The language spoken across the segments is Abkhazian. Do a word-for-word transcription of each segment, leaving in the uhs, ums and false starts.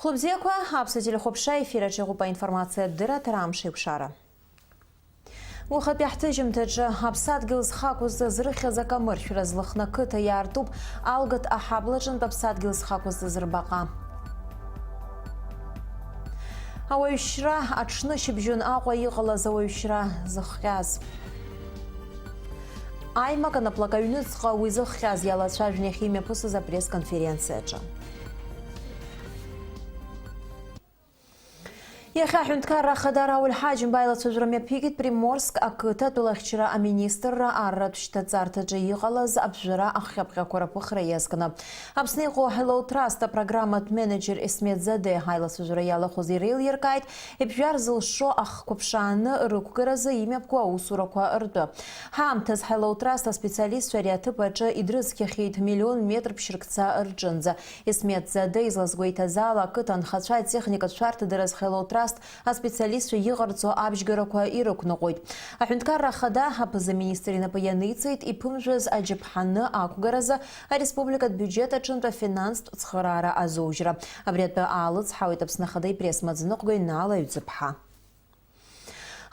Хәлыбзиақәа, аԥсуа телехәаԥшра ефир аҿы иҟоуп аинформациатә дырраҭара Амш еиқәшара. Уахатәи ҳҭыжьымҭаҿы аԥсадгьыл зхы ақәызҵаз рыхьӡ акамыршәра Злыхны ақыҭа иаартуп Алгат аҳаблаҿынтә аԥсадгьыл зхы ақәызҵаз рбаҟа. Ауаҩшьра аҽны шьыбжьон Аҟәа иҟалаз ауаҩшьра зыхҟьаз. Аимак анаплак аҩныҵҟа уи зыхҟьаз иалацәажәон иахьа имҩаԥысыз апресс-конференциаҿы. Иахьа аҳәынҭқарра ахада Рауль Ҳаџьымба аилацәажәара мҩаԥигеит Приморск ақыҭа атәылахьчара аминистрра арратә шьҭаҵарҭаҿы иҟалаз аԥжәара ахҟьаԥҟьақәа рыԥыхра иазкны. Аԥсны иҟоу Hello Trust апрограмматә менеџер Есмет Заде аилацәажәара иалахәыз иреилиркааит, ибжьар зылшо ахқәа ԥшааны рықәгаразы имҩаԥгоу аусурақәа ртәы. Ҳаамҭаз Hello Trust аспециалистцәа ари аҭыԥ аҿы идрыцқьахьеит миллион метр ԥшьыркца рҿынӡа. Есмет Заде излазгәеиҭаз ала, ақыҭа анхацәа атехникатә шәарҭадараз Hello Trust аспециалистцәа иҟарҵо абжьгарақәа ирықәныҟәоит. Аҳәынҭқарра ахада аԥыза-министр инапы ианиҵеит иԥымжәаз аџьаԥҳаны ақәгаразы ареспубликатә биуџьет аҿынтә афинанстә цхыраара азужьра. Абри атәы аалыцҳауеит Аԥсны Ахада ипресс-маӡаныҟәгаҩ Наала Ҩӡыԥҳа.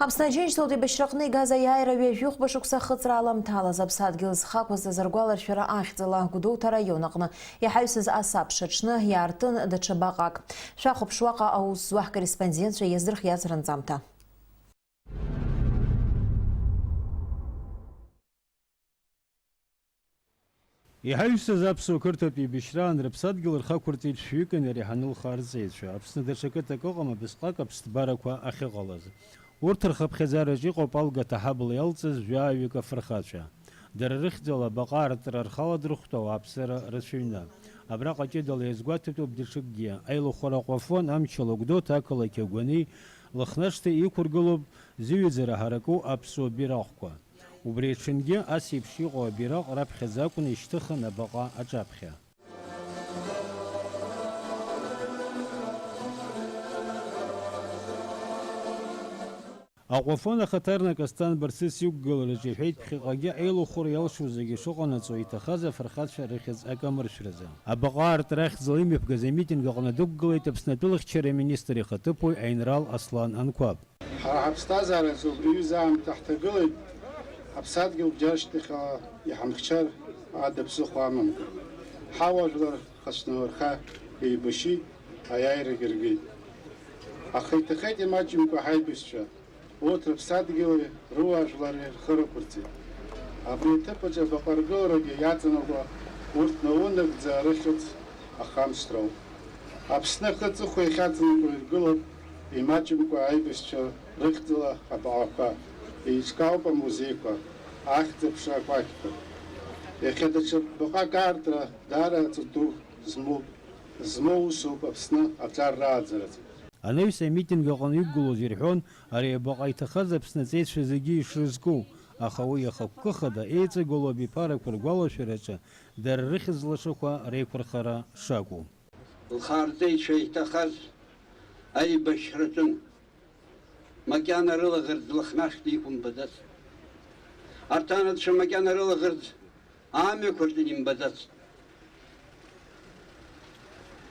Аԥсны Аџьынџьтәылатә еибашьраҟны игаз аиааира ҩажәихәба шықәса ахыҵра аламҭалаз аԥсадгьыл зхы ақәызҵаз ргәаларшәара ахьӡала Гәдоуҭа араион аҟны иҳаҩсыз асабша аҽны иаартын даҽа баҟак. Шәахәаԥш уаҟа аус зуа ҳкорреспондентцәа иаздырхиаз ранҵамҭа. Иҳаҩсыз аԥсуа қырҭтә еибашьраан рыԥсадгьыл рхы ақәырҵеит шәҩык инареиҳаны лхаарҵеицәа. Аԥсны даҽа қыҭак ыҟам абысҟак аԥсҭбарақәа ахьыҟалаз. Урҭ рхыԥхьаӡараҿы иҟоуп Алгат аҳабла иалҵыз жәаҩык афырхацәа. Дара рыхьӡала абаҟа аартра рхы аладырхәт ауааԥсыра рацәаҩны. Абраҟа ҷыдала иазгәаҭатәуп даҽакгьы, аилахәара Аҟәафон амчала Гәдоуҭа ақалақь агәани Лыхнашҭа иқәыргылоуп зыҩаӡара ҳараку аԥсуа бираҟқәа. Убри аҽынгьы ас еиԥш иҟоу абираҟ раԥхьаӡа акәны ишьҭыхын абаҟа аҿаԥхьа. Аҟәафон ахаҭарнак Асҭан Барцыц иқәгылараҿы иҳәеит, ԥхьаҟагьы аилахәыра иалшо зегьы шыҟанаҵо иҭахаз афырхацәа рыхьӡ акамыршәразы. Абаҟа аартра ахьӡала имҩаԥгаз амитинг аҟны дықәгылеит Аԥсны атәылахьчара аминистр ихаҭыԥуаҩ аинрал Аслан Анқәаб. Ҳара ҳаԥсҭазаараҿы убри аҩыза аамҭа ҳҭагылеит, ҳаԥсадгьыл бџьар шьҭахьала иҳамхьчар ада ԥсыхәа амамкәа. Ҳауаажәлар хацәнарха еибашьит, аиааирагьы ргеит. Аха иҭахеит имаҷымкәа ҳаибашьцәа, урҭ рыԥсадгьыли рыуаажәлари рхы рықәырҵеит. Абри аҭыԥ аҿы абаҟа ргыларагьы иаҵанакуа урҭ наунагӡа рыхьӡ ахамсроуп. Аԥсны ахы аҵыхәа иахьаҵанакуа иргылоуп имаҷымкәа аибашьцәа рыхьӡала абаҟақәа, еиҿкаауп амузеиқәа, ахьӡ-аԥша акәакьқәа. Иахьа даҽа баҟак аартра даара аҵа ду змоуп, змоу усуп Аԥсны аҿар рааӡараҿы. Анаҩс амитинг аҟны иқәгылоз ирҳәон, ари абаҟа иҭахаз Аԥсны аҵеицәа зегьы ишрызку, аха уи ахықәкы хада еиҵагылоу абиԥарақәа ргәалашәараҿы дара рыхьӡ лашақәа реиқәырхара шакәу. Лхаарҵеицәа иҭахаз аибашьраҿын. Макьана рылаӷырӡ Лыхнашҭа иқәымбаӡацт. Арҭ анацәа макьана рылаӷырӡ амҩақәа ртәы имбаӡацт.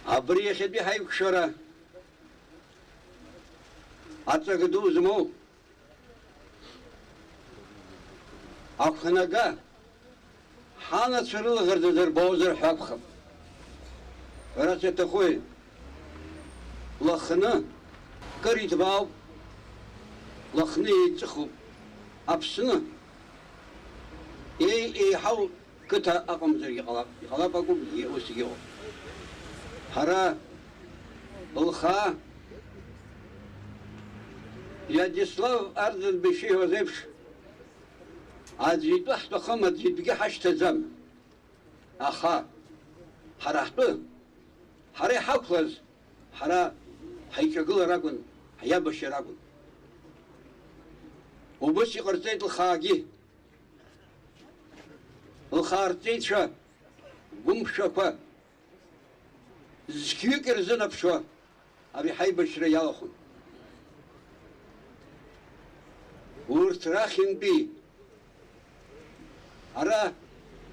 Абри иахьатәи ҳаиқәшәара аҵак ду змоу ақәнага, ҳанацәа рылаӷырӡ азырбозар ҳәа акәхап. Ҳәарас иаҭахуи? Лыхны кыр иҭбаауп, Лыхны еиҵыхуп. Аԥсны еи-, еиҳау қыҭа ыҟамзаргьы ҟалап, иҟалап акәым, ус егьыҟоуп. Ҳара лхаа Виадислав Арӡынба ишиҳәаз еиԥш, аӡәы итәы ҳҭахым, аӡәы итәгьы ҳашьҭаӡам. Аха ҳара ҳтәы, ҳара иҳақәлаз, ҳара ҳаиҿагылар акәын, ҳиабашьыр акәын. Убыс иҟарҵеит лхаагьы. Лхаарҵеицәа гәымшәақәа зқьҩык ирзынаԥшуа ари ҳаибашьра иалахәын. Урҭ рахьынтәи ара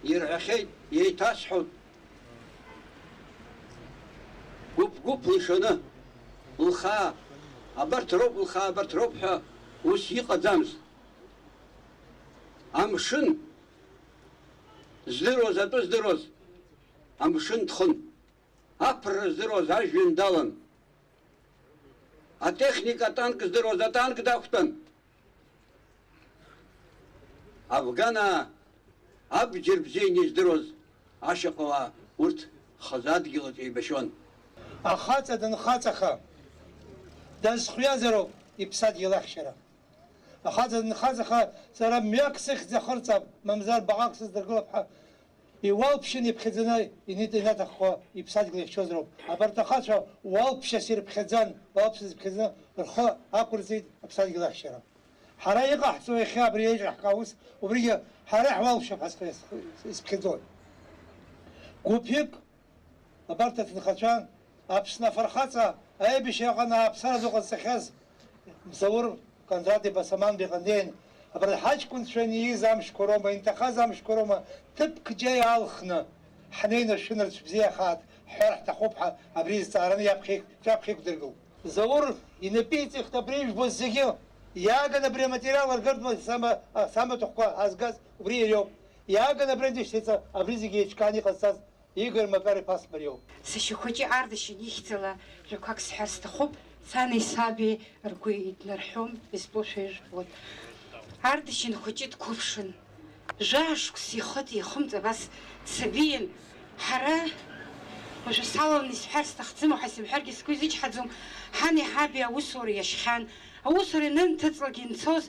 ирҳәахьеит, еиҭасҳәоит, гәыԥ Гәыԥла ишаны, лхаа, абарҭ роуп, лхаа, абарҭ роуп ҳәа ус иҟаӡамызт. Амшын здыруаз, атәы здыруаз, амшын дхын. Аԥырра здыруаз ажәҩан далан. Атехника, атанк здыруаз атанк дақәтәан. Афганаа, абџьар бзианы издыруаз ашьаҟауаа, урҭ хазы адгьылаҿ еибашьуан. Ахаҵа дынхаҵаха, дазхҩазароуп иԥсадгьыл ахьчара. Ахаҵа дынхаҵаха, сара мҩак сыхьӡ ахырҵап, мамзар баҟак сыздыргылап ҳәа, иуалԥшьын иԥхьаӡаны инит-, инаҭаххо иԥсадгьыл иахьчоз роуп. Абарҭ ахацәа уалԥшьас ирыԥхьаӡан, уалԥшьас ирыԥхьаӡаны рхы ақәырҵеит аԥсадгьыл ахьчара. Ҳара иҟаҳҵо иахьа абри еиҿаҳкаау ус, убригьы ҳара иҳуалԥшьап ҳәа схы-, схы-, исԥхьаӡоит. Гәыԥҩык абарҭ аҭынхацәа, Аԥсны афырхаҵа аибашьра аҟны ааԥсара ду ҟазҵахьаз Мзаур Кондратиба Саманбеиҟа днеин, абарҭ ҳаҷкәынцәа ианиз амшқәа роума, инҭахаз амшқәа роума, ҭыԥк џьа иаалхны, ҳнеины шәынарцә бзиахааит ҳҳәар ҳҭахуп ҳәа абри изҵаараны иаԥхьа иқә-, ҿаԥхьа иқәдыргылт. Заур инапы иҵихт абри ижәбоз зегьы, иааган абри аматериал аргартә сама-, самаҭәахәқәа азгаз убри иариоуп. Иааган абри андышьҭеиҵа абри зегьы еиҿкааны иҟазҵаз Игор Макар-иԥа Смариоуп. Сашьа хәыҷы Ардашьын ихьӡала жәақәак сҳәар сҭахуп, сани саби ргәы иҭнарҳәом, изтәу шәа ижәбоит. Ардашьын хәыҷы дқәыԥшын. Жәаа шықәса ихыҵ-ихымҵ абас дсабиин, ҳара, уажәы салаланы исҳәар сҭахӡам, уаҳа исымҳәаргьы сгәы изычҳаӡом, ҳани ҳаби аусура иашьхьан. Аусура ианынҭыҵлак инцоз,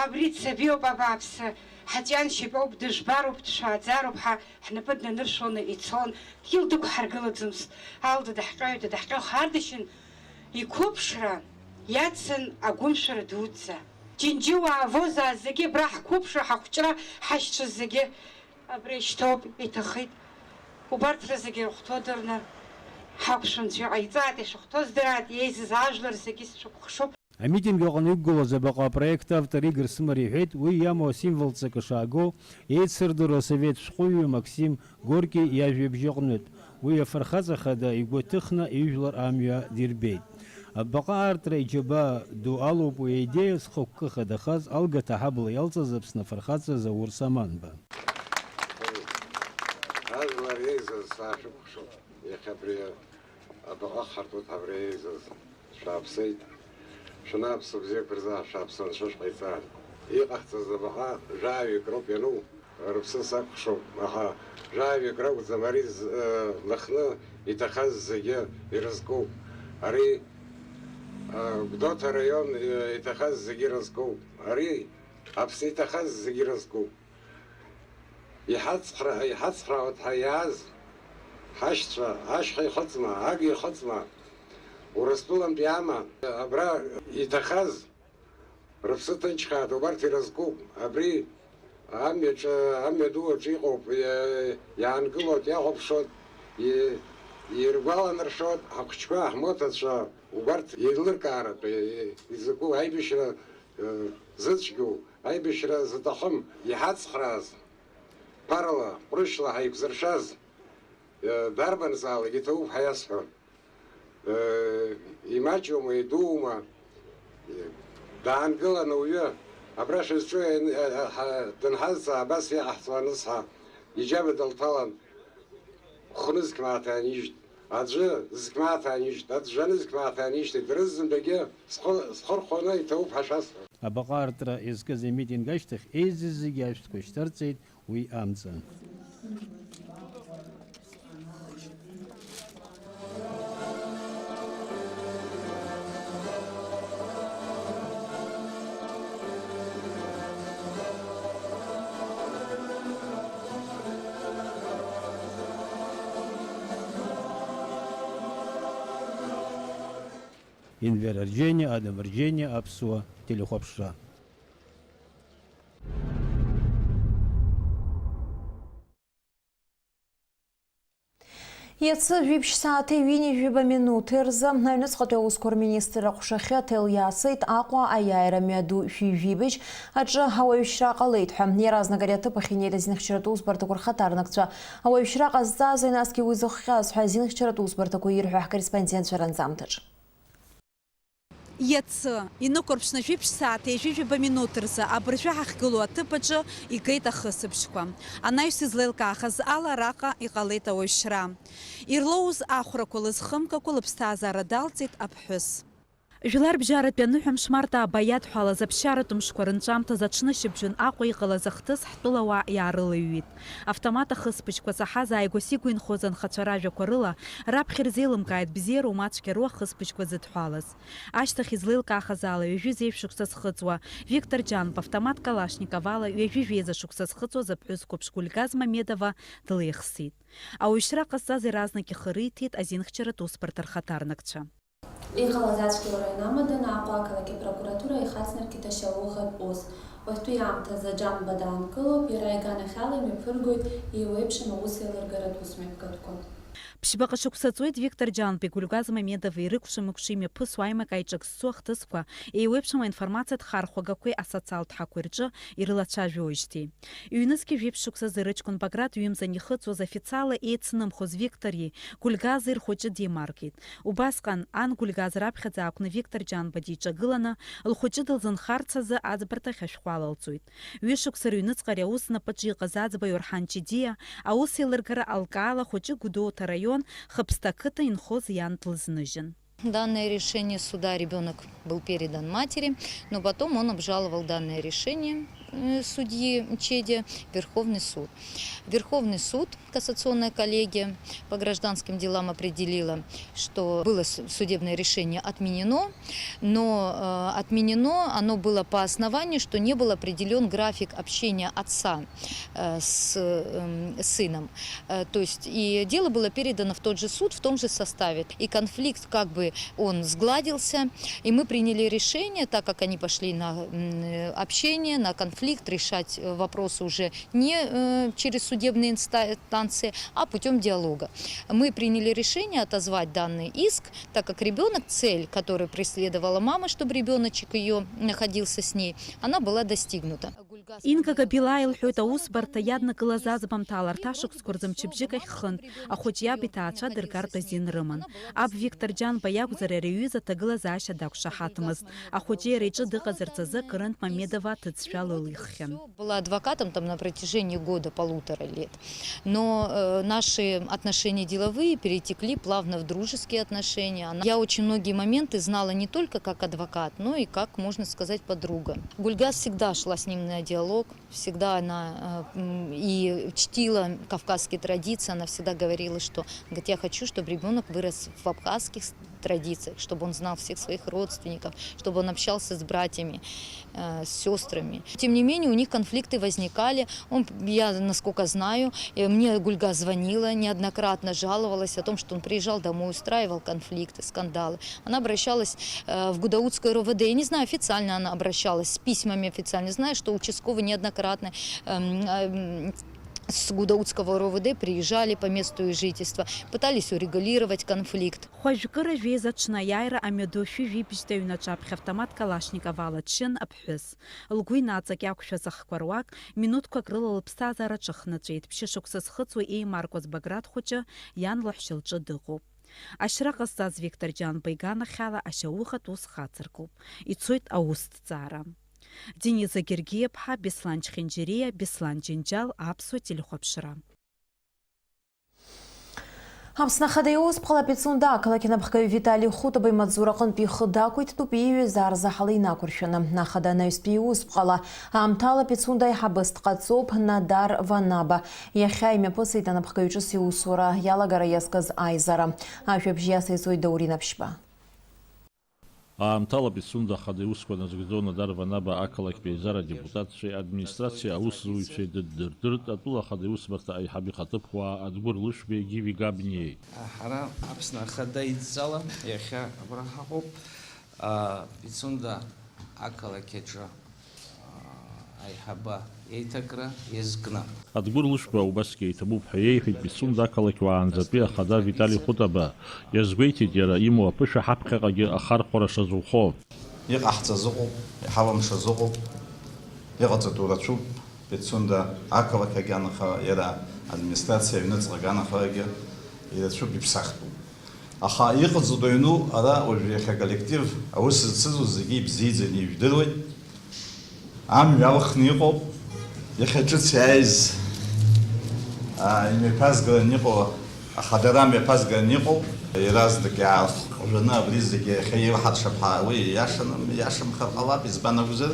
абри дсабиоуп, абааԥсы, ҳаҵәҩаншьапоуп, дыжәбароуп, дшәааӡароуп ҳәа ҳнапы днаныршәоны ицон, дгьыл дықәҳаргылаӡомызт, Алда даҳҟьоит, даҳҟьо Ардашьын иқәыԥшра иацын агәымшәара дуӡӡа. Џьынџьуаа Возаа зегьы абра ҳқәыԥшра, ҳахәҷра, ҳашьцәа зегьы абра ишьҭоуп, иҭахеит. Убарҭ рызегьы ирыхәҭоу дырны, ҳақәшәамц ҩаҟа иҵааит, ишахәҭоу здыраат, еизаз ажәлар зегьы сшәыкәхшоуп. Амитинг аҟны иқәгылаз абаҟа апроект автор Игор Сымариа иҳәеит, уи иамоу асимвол ҵакы шааго, еицырдыруа асовет шәҟәыҩҩы Максим Горки иажәабжь аҟнытә. Уи афырхаҵа хада игәы иҭыхны ижәлар амҩа дирбеит. Абаҟа аартра иџьабаа ду алоуп уи аидеиа зхықәкы хадахаз, алгаҭа аҳабла иалҵыз Аԥсны афырхаҵа Заур Саманба. Ажәлар еизаз саашәыкәхшоуп. Иахьа абри абаҟа хартәуп, абри еизаз шәааԥсеит. Шәанааԥсо бзиақәа рзы шәааԥсаны шәышҟаиҵааит. Иҟаҳҵаз абаҟа жәаҩык роуп иану, рыԥсы сакәхшоуп, аха жәаҩык ракәӡам ари з-, э, Лыхны иҭахаз зегьы ирызкуп. Ари, э, Гәдоуҭа араион, э, иҭахаз зегьы ирызкуп. Ари Аԥсны иҭахаз зегьы ирызкуп. Иҳацхра-, иҳацхраауеит ҳәа иааз ҳашьцәа, ашьха ихыҵма, аг ихыҵма, Урыстәылантәи ама, абра иҭахаз, рыԥсы ҭынчхааит, убарҭ ирызкуп. Абри амҩаҿы, амҩа ду аҿы иҟоуп, иа-, иаангылоит, иахәаԥшуеит, и-, иргәаланаршәоит, ҳахәыҷқәа, ҳмоҭацәа, убарҭ еилыркааратәы изакәу аибашьра, э, зыцәгьоу, аибашьра зыҭахым, иҳацхрааз, ԥарала, ҟәрышьла ҳаиқәзыршәаз, э, дарбанзаалак иҭабуп ҳәа иасҳәон. Э, имаҷума, идуума, э, даангылан ауаҩы, абра шәызҿу, э, э, ҳа-, дынҳазҵаа, абас иҟаҳҵо анысҳәа, иџьаба дылҭалан, хәнызқь мааҭ аанижьт, аӡәы зқь мааҭ аанижьт, аӡә жәанызқь мааҭ аанижьт, дара зынтәагьы схы, схы рхәаны иҭабуп ҳәа шәасҳәон. Абаҟа аартра иазкыз амитинг ашьҭахь еизаз зегьы ашәҭқәа шьҭарҵеит уи амца. Енвер Арџьениа, Адам Арџьениа, Аԥсуа телехәаԥшра. Иацы жәибжь сааҭи ҩынҩажәи жәаба минуҭи рзы аҩныҵҟатәи аусқәа рминистр аҟәшахьы аҭел иаасеит Аҟәа аиааира мҩаду шәи жәибжь аҿы ауаҩшьра ҟалеит ҳәа. Иаразнак ари аҭыԥ ахь инеит азинхьчаратә усбарҭақәа рхаҭарнакцәа. Ауаҩшьра ҟазҵазеи, насгьы уи зыхҟьаз ҳәа азинхьчаратә усбарҭақәа ирҳәо ҳкорреспондент цәаранҵамҭаҿ. Иацы, инықәырԥшны жәиԥшь сааҭ ҩажәи жәаба минуҭ рзы абыржәы ҳахьгылоу аҭыԥ аҿы игеит ахысыбжьқәа. Анаҩс излеилкаахаз ала араҟа иҟалеит ауаҩшьра. Ирлоуз ахәрақәа лызхымгакәа лыԥсҭазаара далҵит аԥҳәыс. Жәларбжьаратәи аныҳәамш март ааба иадҳәалаз аԥсшьаратә мшқәа рынҵәамҭаз аҽнышьыбжьон Аҟәа иҟалаз ахҭыс ҳтәылауаа иаарылаҩҩит. Автомат ахысбыжьқәа заҳаз ааигәа-сигәа инхоз анхацәа ражәақәа рыла, раԥхьа ирзеилымкааит бзиароу ма цәгьароу ахысбыжьқәа зыдҳәалаз. Ашьҭахь излеилкаахаз ала, ҩажәи зеижә шықәса зхыҵуа, Виктор Џьанба автомат Калашников ала ҩажәи жәеиза шықәса зхыҵуаз аԥҳәыс қәыԥш Гәыльгаз Мамедова длеихсит. Ауаҩшьра ҟазҵаз иаразнак ихы риҭеит азинхьчаратә усбарҭа рхаҭарнакцәа. Иҟалаз ацәгьоура инамаданы Аҟәа ақалақь апрокуратура ихацнаркит ашьауӷатә ус. Уажәтәи аамҭазы Џьанба даанкылоуп, иара иганахьала имҩаԥыргоит еиуеиԥшым аус еилыргаратә усмҩаԥгатәқәа. Ԥшьбаҟа шықәса ҵуеит Виктор Џьанбеи Гәыльгаз Мамедовеи рыкәша-мыкәша имҩаԥысуа аимак-аиҿак зцу ахҭысқәа, еиуеиԥшым аинформациатә хархәагақәеи асоциалтә ҳақәеи рҿы ирылацәажәоижьҭеи. Ҩнызқьи жәиԥшь шықәсазы рыҷкәын Баграт ҩымз анихыҵуаз официалла еицнымхоз Виктори Гәыльгази рхәыҷы деимаркит. Убасҟан, ан Гәыльгаз раԥхьаӡа акәны Виктор Џьанба диҿагыланы, лхәыҷы дылзынхарц азы аӡбарҭахь ашәҟәы алалҵоит. Ҩышықәса рыҩныҵҟа ари аус знапаҿы иҟаз аӡбаҩ Орҳан Ҷидиа, аус еилыргара алкаала ахәыҷы Гәдоуҭа араион Хыԥсҭа ақыҭа инхоз иан длызныжьын. Данное решение суда, ребёнок был передан матери, но потом он обжаловал данное решение, э, судьи Чеди в Верховный суд. Верховный суд, кассационная коллегия по гражданским делам, определила, что было с-, судебное решение отменено, но, э, отменено оно было по основанию, что не был определён график общения отца, э, с, эм, сыном. Э, то есть и дело было передано в тот же суд, в том же составе. И конфликт, как бы, он сгладился, и мы приняли решение, так как они пошли на, м, э, общение, на конфликт, решать, э, вопросы уже не, э, через судебные инста-, инстанции, а путём диалога. Мы приняли решение отозвать данный иск, так как ребёнок, цель, которую преследовала мама, чтобы ребёночек её находился с ней, она была достигнута. Инга Габилаа илҳәоит, аусбарҭа иаднакылаз аӡбамҭала арҭ ашықәсқәа рзы мчыбжьык ахь хынтә ахәыҷ иаб иҭаацәа дыргартә азин рыман. Аб Виктор Џьанба иакәзар, ари аҩыза аҭагылазаашьа дақәшаҳаҭмызт. Ахәыҷы иара иҿы дыҟазарц азы акырынтә Мамедова аҭыӡшәа лылиххьан. Была адвокатом там на протяжении года, полутора лет. Но, э, наши отношения деловые перетекли плавно в дружеские отношения. Она, я очень многие моменты знала не только как адвокат, но и как, можно сказать, подруга. Гульгаз всегда шла с ним на диалог, всегда она, э, м, и чтила кавказские традиции. Она всегда говорила, что, говорит, я хочу, чтобы ребёнок вырос в абхазских с-, традициях, чтобы он знал всех своих родственников, чтобы он общался с братьями, э, с сёстрами. Тем не менее, у них конфликты возникали. Он, я, насколько знаю, э, мне Гульгаз звонила, неоднократно жаловалась о том, что он приезжал домой, устраивал конфликты, скандалы. Она обращалась, э, в Гудаутское РОВД. Я не знаю, официально она обращалась, с письмами официально. Знаю, что участковый неоднократно, эм, эм, с Гудаутского РОВД приезжали по месту жительства, пытались урегулировать конфликт. Хәажәкыра жәеиза аҽны аиааира амҩаду шәи жәибжьтәи аҩнаҿаԥхьа автомат Калашников ала дшьын аԥҳәыс. Лгәы инаҵак иақәшәаз ахқәа руак, минуҭқәак рыла лыԥсҭазаара аҽахнаҵәеит, ԥшьышықәса зхыҵуа еимаркуаз Баграт хәыҷы иан лаҳәшьа лҿы дыҟоуп. Ашьра ҟазҵаз Виктор Џьанба иганахьала ашьаухатә ус хацыркуп. Ицоит аусҭҵаара. Дениза Гергиаԥҳа, Беслан Чхинџьириа, Беслан Џьынџьал, Аԥсуа телехәаԥшра. Аԥсны Ахада иусԥҟала Пицунда ақалақь анапхгаҩ Витали Хутаба имаҵзура аҟынтә ихы дақәиҭтәуп ииҩыз арзаҳал инақәыршәаны. Ахада анаҩстәи иусԥҟала аамҭала Пицунда аиҳабыс дҟаҵоуп Надар Ванаба. Иахьа имҩаԥысит анапхгаҩ ҿыц иусура иалагара иазкыз аизара. Ажәабжь иациҵоит Даур Инаԥшьба. Аамҭала Пицунда Ахада иусқәа назыгӡо Надар Ванаба ақалақьтә еизара адепутатцәеи администрациа аусзуҩцәеи дыддырдырт атәыла Ахада иусбарҭа аиҳаб ихаҭыԥуаа Адгәыр Лышәбеи Гиви Габниеи. Ҳара Аԥсны Ахада идҵала иахьа абра ҳаҟоуп. А, Пицунда ақалақь аҿы, а, аиҳабы еиҭакра иазкны. Адгәыр Лышәба убасгьы иҭабуп ҳәа иеиҳәеит Пицунда ақалақь уаанӡатәи ахада Витали Хәытаба. Иазгәеиҭеит иара, имоу аԥышәа ҳаԥхьаҟагьы ахархәара шазухо. Иҟаҳҵаз ыҟоуп, иҳалымшаз ыҟоуп, иҟаҵатәу рацәоуп, Пицунда ақалақь аганахара, иара администрациа аҩныҵҟа аганахарагьы ирацәоуп, иԥсахтәуп. Аха иҟаҵатәу аҩну ара уажә иахьа аколлектив аус зцызу зегьы ибзиаӡаны ижәдыруеит. Амҩа алхны иҟоуп, иахьа ҿыц иааиз, аа, имҩаԥазгараны иҟоу, ахадара мҩаԥазгараны иҟоуп. Иаразнак иаархҟажәаны абри зегьы иахьа ируҳаршап ҳәа уи ииашаны, ииашамхар ҟалап, избан акәзар,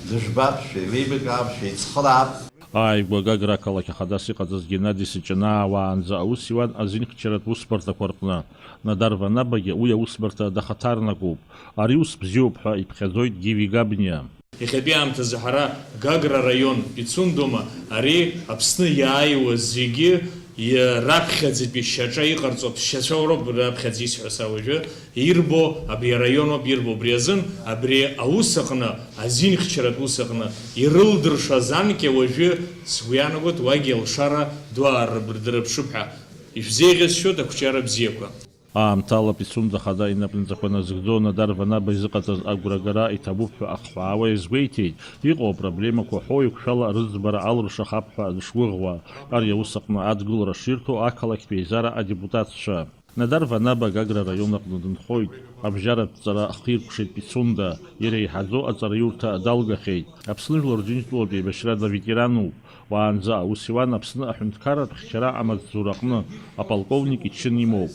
дыжәбап, шәеилеибакаап, шәеицхыраап. Ааигәа Гагра ақалақь ахадас иҟаҵаз Геннади Сыҷанаа уаанӡа аус иуан азинхьчаратә усбарҭақәа рҟны. Надар Ванабагьы уи аусбарҭа дахаҭарнакуп. Ари ус бзиоуп ҳәа иԥхьаӡоит Гиви Габниа. Иахьатәи аамҭазы ҳара Гагра араион, Пицундома, ари Аԥсны иааиуа зегьы раԥхьаӡатәи шьаҿа иҟарҵо ԥсшьацәа роуп, раԥхьаӡа исҳәо са уажәы, ирбо абри араион ауп ирбо, убри азын абри аус аҟны, азинхьчаратә ус аҟны ирылдыршаз анкьа уажәы, сгәы иаанагоит, уагьы алшара ду аарырдырԥшып ҳәа. Ишәзеиӷьасшьоит ақәҿиара бзиақәа. Аамҭала Пицунда ахада инапынҵақәа назыгӡо Надар Ванаба изыҟаҵаз агәрагара иҭабуп ҳәа ахҳәаауа иазгәеиҭеит, иҟоу апроблемақәа ҳәоуеиқәшәала рыӡбара алыршахап ҳәа дышгәыӷуа, ари аус аҟны адгылара ширҭо ақалақьтә еизара адепутатцәа. Надар Ванаба Гагра араион аҟны дынхоит, абжьаратә ҵара ахиркәшеит Пицунда, иреиҳаӡоу аҵараиурҭа далгахьеит. Аԥсны Жәлар Џьынџьтәылатә еибашьрада ветерануп. Уаанӡа аус иуан Аԥсны аҳәынҭқарратә хьчара амаҵзураҟны аполковник ичын имоуп.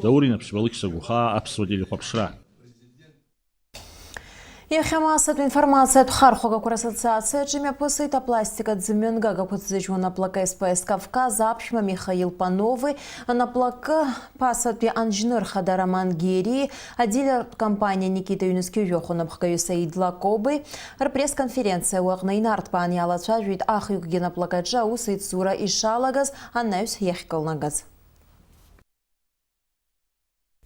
Даур Инаԥшьба, Алықьса Гәхаа, Аԥсуа телехәаԥшра. Иахьа Маасатә информациатә хархәагақәа рассоциациаҿы имҩаԥысит апластикатә зымҩангагақәа ҭзыжьуа анаплакы С П С Кавказ аԥшәма Михаил Панови, анаплакы ԥасатәи анџьныр хада Роман Герии, адилертә компаниа Никита ҩнызқьи жәохә анапхгаҩы Саид Лакоби. Рпресс-конференциа уаҟны инарҭбаан иалацәажәеит ахҩыкгьы анаплакаҿы аус еицура ишалагаз анаҩс иахькылнагаз.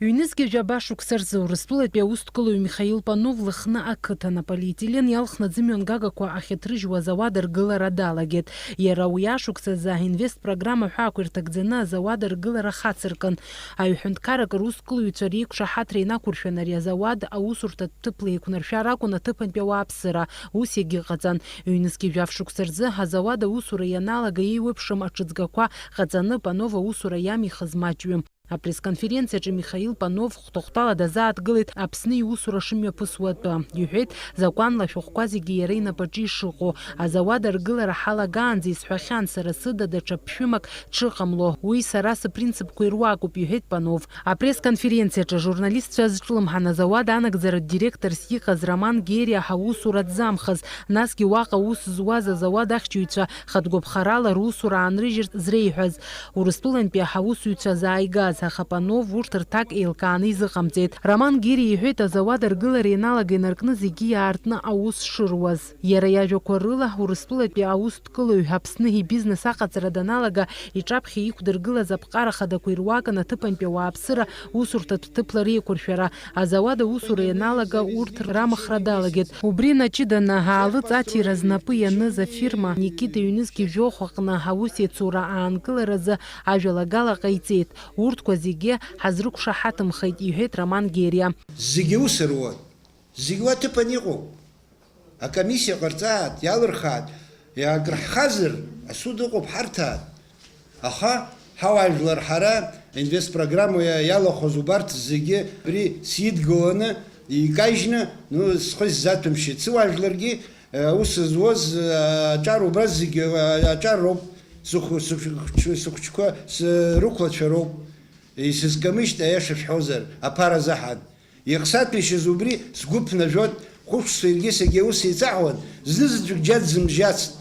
Ҩнызқьи жәаба шықәса рзы Урыстәылатәи аусҭгылаҩ Михаил Панов Лыхны ақыҭан аполиетилен иалхны аӡымҩангагақәа ахьыҭрыжьуа азауад аргылара далагеит. Иара уи ашықәс азы аинвест программа ҳәа ақәирҭагӡаны азауад аргылара хацыркын. Аҩҳәынҭқарак русқәлаҩцәа реиқәшаҳаҭра инақәыршәан ари азауад аусурҭатә ҭыԥла еиқәнаршәар акәын аҭыԥантәи ауааԥсыра, ус иагьыҟаҵан. Ҩнызқьи жәаф шықәса рзы азауад аусура ианалага еиуеиԥшым аҽыҵгақәа ҟаҵаны Панов аусура иамихыз маҷҩым. Апресс-конференциаҿы Михаил Панов хәҭахәҭала дазааҭгылеит Аԥсны иусура шымҩаԥысуа атәы. Иҳәеит, закәанла ашәҟәқәа зегьы иара инапаҿы ишыҟоу, азауад аргылара ҳалагаанӡа исҳәахьан сара сыда даҽа ԥшәымак дшыҟамло, уи сара сыпринципқәа ируакуп, иҳәеит Панов. Апресс-конференциаҿы ажурналистцәа азҿлымҳан азауад анагӡаратә директорс иҟаз Роман Гериа ҳаусура дзамхаз, насгьы уаҟа аус зуаз азауад ахьчаҩцәа хатә гәаԥхарала русура аанрыжьырц зреиҳәаз, Урыстәылантәи аҳаусҩцәа зааигаз, аха Панов урҭ рҭак еилкааны изыҟамҵеит. Роман Гери иҳәеит, азауад аргылара ианалага инаркны зегьы иаартны аус шыруаз. Иара иажәақәа рыла, Урыстәылатәи аусҭгылаҩ Аԥсны ибизнес аҟаҵара даналага, иҿаԥхьа иқәдыргылаз аԥҟара хадақәа ируакын аҭыԥантәи ауааԥсыра усурҭатә ҭыԥла реиқәыршәара, азауад аусура ианалага урҭ рамхра далагеит. Убри наҷыданы, аалыҵ аҭира знапы ианыз афирма Никита ҩнызқьи жәохә аҟны аус еицура аанкыларазы ажәалагала ҟаиҵеит. Урҭқәа зегьы ҳазрықәшаҳаҭымхеит, иҳәеит Роман Гериа. Зегьы аус руан. Зегь уа ҭыԥан иҟоуп. Акомиссиа ҟарҵааит, иалырхааит, акрыҳхазар, асуд ыҟоуп ҳарҭаат. Аха ҳауаажәлар ҳара инвестпрограмма иа-, иалахәыз убарҭ зегьы абри сидгыланы икажьны, ну, схы исзаҭәымшьеит. Сыуаажәларгьы, э, аус зуаз, э, аҿар убра зегьы, э, аҿар роуп, сыхә-, сыхәыҷ-, сыхәыҷқәа, срықәлацәа роуп. Исызкамышьт, аиаша шәҳәозар, аԥара заҳан. Иахсаҭәеишьаз убри сгәы ԥнажәот, хәышықәса иаргьы саргьы аус еицаҳуан, зны-заҵәык џьа дзымжьацт.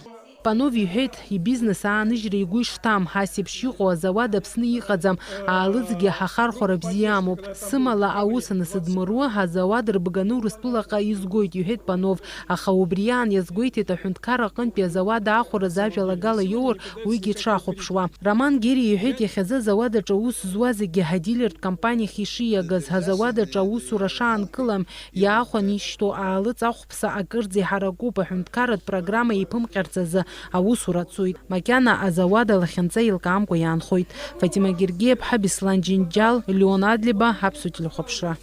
Панов иҳәеит, ибизнес ааныжьра игәы ишҭам, ас еиԥш иҟоу азауад Аԥсны иҟаӡам, аалыҵгьы ҳахархәара бзиа амоуп. Сымала аус анасыдмыруа, азауад рбганы Урыстәылаҟа изгоит, иҳәеит Панов, аха убри аан иазгәеиҭеит аҳәынҭқарра аҟынтәи азауад аахәараз ажәалагала иоур, уигьы дшахәаԥшуа. Роман Гери иҳәеит, иахьазы азауадаҿы аус зуа зегьы адилертә компаниахь ишиагаз, азауадаҿы аусура шаанкылам, иаахәаны ишьҭоу аалыҵ ахәԥса акырӡа иҳаракуп, аҳәынҭқарратә программа еиԥымҟьарц азы Аусура цоит. Макьана азауад алахьынҵа еилкаамкәа иаанхоит. Фатима Гергиаԥҳа, Беслан Џьынџьал, Леон Адлеба, Аԥсуа телехәаԥшра.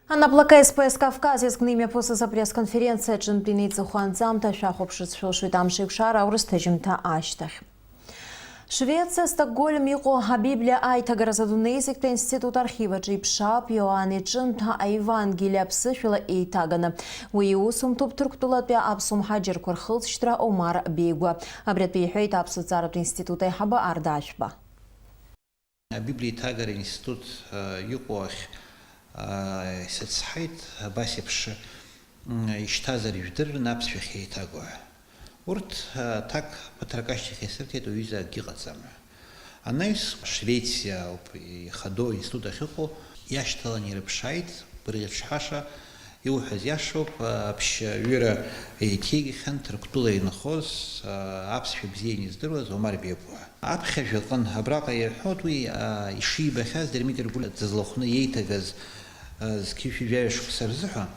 Анаплака С П С Кавказ иазкны имҩаԥысыз апресс-конференциа аҿынтә инеиҵыху анҵамҭа шәахәаԥшырц шәылшоит амш еиқәшара аурыс ҭыжьымҭа ашьҭахь. Швециа, Стокгольм иҟоу Абиблиа аиҭагаразы адунеи зегьтәи аинститут архив аҿы иԥшаап Иоан иҿынтә Аевангелие аԥсышәала еиҭаганы. Уи иусумҭоуп Ҭырқәтәылатәи аԥсуа мҳаџьырқәа рхылҵшьҭра Омар Беигәа. Абри атәы иҳәеит Аԥсуа ҵаратә институт аиҳабы Арда Ашәба. Абиблиа еиҭагара институт, а, иҟоу ахь, а, исыцҳаит, абас еиԥш, м, ишьҭазар ижәдыррын аԥсшәахь еиҭагоу ҳәа. Урҭ, а, аҭак ԥыҭрак ашьҭахь исырҭеит, уҩыза акгьы ыҟаӡам ҳәа. Анаҩс Швециа ауп ихадоу аинститут ахьыҟоу, иашьҭаланы ирыԥшааит, гәырӷьаҿҳәаша, иуҳәаз иашоуп, аԥшьаҩыра еиҭеигахьан Ҭырқәтәыла инхоз, а, аԥсшәа бзианы издыруаз Омар Беигәа. Аԥхьажәаҟын, абраҟа иаҳәоит уи, а, ишибахьаз Дырмит Ргәлиа дызлахәны иеиҭагаз, а, зқьи жәаҩа шықәса рзыҳәа,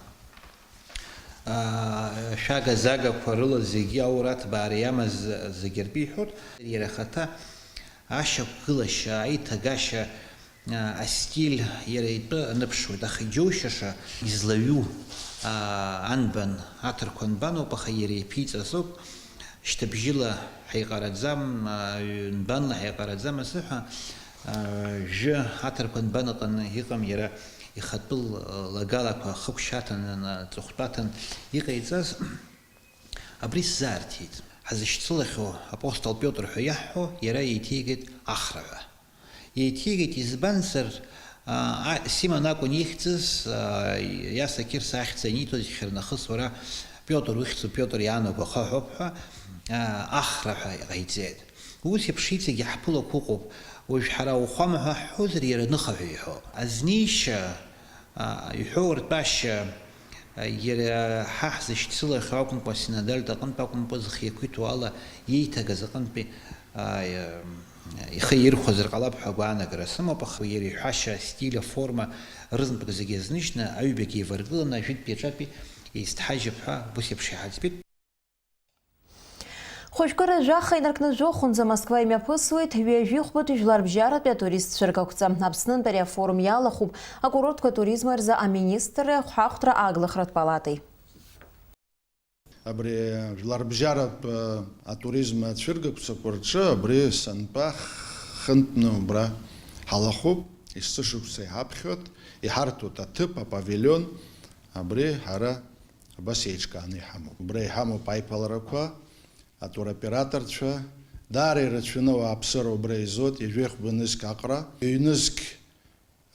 а, шәага-загақәа рыла зегьы аура аҭбаара иамаз зегьы ртәы иҳәоит. Иара ахаҭа ашьақәгылашьа, аиҭагашьа, а, астиль иара итәы аныԥшуеит, аха иџьоушьаша излаҩу, а, анбан, аҭырқәа нбаноуп, аха иара иаԥиҵаз ауп. Шьҭыбжьыла ҳаиҟараӡам, аа, ҩнбанла ҳаиҟараӡам азыҳәа, аа, жәы аҭырқәа нбан ыҟаны иҟам иара ихатәы лагалақәа хықәшьаҭан, ҵыхәтәаҭан иҟаиҵаз, абри сзаарҭеит. Ҳазышьцылахьоу апостол Пиотр ҳәа иаҳҳәо, иара еиҭеигеит Ахра ҳәа. Еиҭеигеит, избанзар, а, а, Симон акәын ихьӡыз, а, Иаса Қьырса ахьӡ аниҭоз ихьырнахыс уара Пиотр ухьӡу Пиотр иаанаго ахаҳә ауп ҳәа, а, Ахра ҳәа иҟаиҵеит. Ус еиԥш иҵегь иаҳԥылақәа ыҟоуп. Уажә ҳара ауахәама ҳәа ҳҳәозар, иара ныха ҳәа иҳәо. Азнеишьа, а, иҳәоу ртәашьа, а, иара ҳа ҳзышьцылахьоу акәымкәа, асинодальтә аҟынтә акәымкәа, зхы иақәиҭу ала иеиҭагаз аҟынтәи, а, ихы ирхәазар ҟалап ҳәа агәаанагара сымоуп, аха иара иҳәашьа, астиль, аформа рызынтәык зегьы азныжьны, аҩбагьы еиваргыланы, ажәытәтәи аҿатәи еизҭҳажьып ҳәа ус еиԥш иҳаӡбеит. Хәажәкыра жәаха инаркны жәохәынӡа Москва имҩаԥысуеит ҩажәихәбатәи жәларбжьаратәи атурист цәыргақәҵа. Аԥснынтә ари афорум иалахәуп акурортқәа атуризм рзы аминистрреи ахәҳахәҭра ааглыхратә палатеи. Абри жәларбжьаратә, э, атуризм ацәыргақәҵақәа рҿы абри сынтәа хынтәны убра ҳалахәуп, есышықәса иҳаԥхьоит, иҳарҭоит аҭыԥ, апавилион, абри ҳара абас еиҿкааны иҳамоуп. Убра иҳамоуп аиԥыларақәа, атуроператорцәа, даара ирацәаны ауааԥсыра убра изоит, ҩажәи хәба нызқь аҟара, ҩнызқь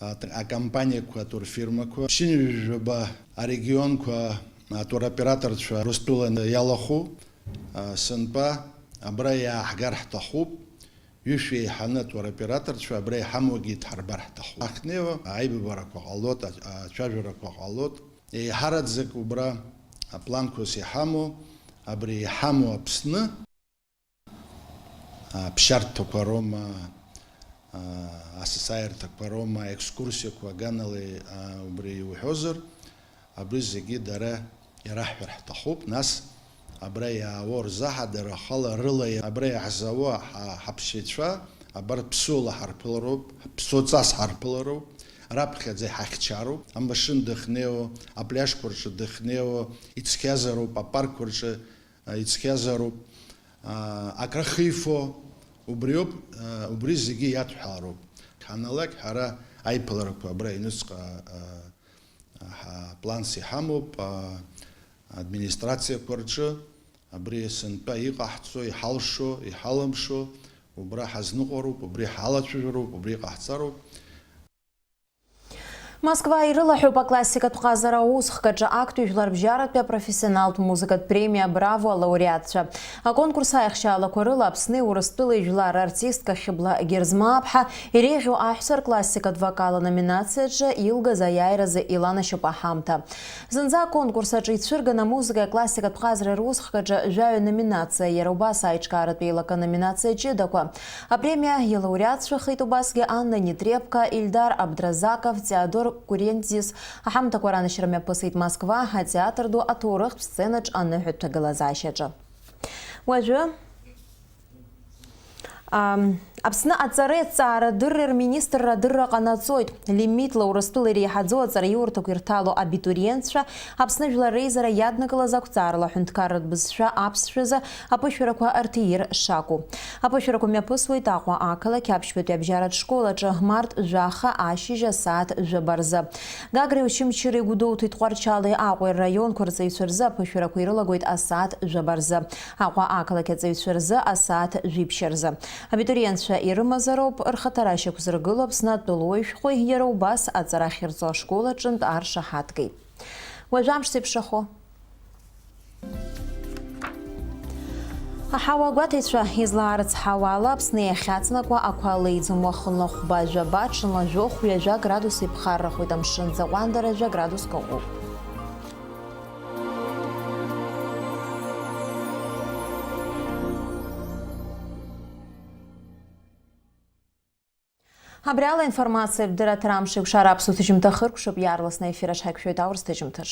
а, т-, акомпаниақәа, атурфирмақәа, ԥшьынҩажәаба арегионқәа, а, туроператорцәа Урыстәыла иалахәу, а, сынтәа абра иааҳгар ҳҭахуп, ҩышә еиҳаны атуроператорцәа абра иҳамоугьы идҳарбар ҳҭахуп. Ахьнеиуа аибабарақәа ҟалоит, а-, ацәажәарақәа ҟалоит. Еиҳараӡак убра апланқәас иҳамоу, абри иҳамоу Аԥсны, а, ԥшьарҭақәа роума, а, асасааирҭақәа роума, аекскурсиақәа аганала, а, убри иуҳәозар, абри зегьы дара ираҳҳәар ҳҭахуп. Нас абра иаауа рзаҳа дара рхала, рыла иа-, абра иаҳзаауа ҳа-, ҳаԥсшьаҩцәа, абар ԥсуала ҳарԥылароуп, ԥсуаҵас ҳарԥылароуп, раԥхьаӡа иҳахьчароуп, амашьына дахьнеиуа, апляжқәа рҿы дахьнеиуа, ицқьазароуп, апаркқәа рҿы ицқьазароуп, акрахифо, убриоуп, убри зегьы иадҳәалароуп. Ҳаналак, ҳара аиԥыларақәа абра аҩныҵҟа, ҳа-, планс иҳамоуп, администрациақәа рҿы, абри сынтәа иҟаҳҵо, иҳалшо, иҳалымшо, убра ҳазныҟәароуп, убри ҳалацәажәароуп, убри иҟаҳҵароуп. Москва ирылаҳәоуп аклассикатә ҟазара аусхк аҿы актәи жәларбжьаратәи апрофессионалтә музыкатә премиа Браво алауреатцәа. Аконкурс аихшьаалақәа рыла Аԥсни Урыстәылеи жәлар артистка Хьыбла Герзмааԥҳа иреиӷьу аҳәса рклассикатә вокал аноминациаҿы илгаз аиааиразы иланашьоуп аҳамҭа. Зынӡа аконкурс аҿы ицәырган амузыкеи аклассикатә ҟазареи русхк аҿы жәаҩа номинациа, иара убас аиҿкааратә еилакы аноминациа ҷыдақәа. Апремиа иалауреатцәахеит убасгьы Анна Нетребко, Ильдар Абдразаков, Теодор Курентзис аҳамҭақәа ранашьара мҩаԥысит Москва атеатр ду аҭоурыхтә сценаҿ аныҳәатә ҭагылазаашьаҿы. Уажәы Ам, Аԥсны аҵареи аҭҵаарадырреи рминистрра адырра ҟанаҵоит. Лимитла Урыстәыла иреиҳаӡоу аҵараиурҭақәа ирҭало абитуриентцәа Аԥсны Жәлар Реизара иаднакылаз ақәҵаарала аҳәынҭқарратә бызшәа аԥсшәазы аԥышәарақәа рҭиир шакәу. Аԥышәарақәа мҩаԥысуеит Аҟәа ақалақь аԥшьбатәи абжьаратә школ аҿы март жәаха ашьыжь асааҭ жәаба рзы. Гагреи Очамчыреи, Гәдоуҭеи Тҟәарчали Аҟәеи рраионқәа рҵаҩцәа рзы аԥышәарақәа ирылагоит асааҭ жәаба рзы. Аҟәа ақалақь аҵаҩцәа рзы асааҭ жәиԥшь рзы. Абитуриентцәа ирымазароуп рхаҭара шьақәзыргыло Аԥсны атәылауаҩ шәҟәи иара убас аҵара ахьырҵо ашкол аҿынтә аршаҳаҭгеи. Уажәы амш зеиԥшрахо. Аҳауа агәаҭеицәа излаарыцҳауа ала, Аԥсны иахьаҵнакуа ақәа леиӡом, уахынла хәба жәаба, ҽынла жәохә ҩажәа градус иԥхаррахоит, амшын ӡаҟәандара жәа градуск ыҟоуп. Абри ала информациатә дырраҭара Амш еиқәшара аԥсуа ҭыжьымҭа хыркәшап, иаарласны аефир аҿы ҳаиқәшәоит аурыс ҭыжьымҭаҿ.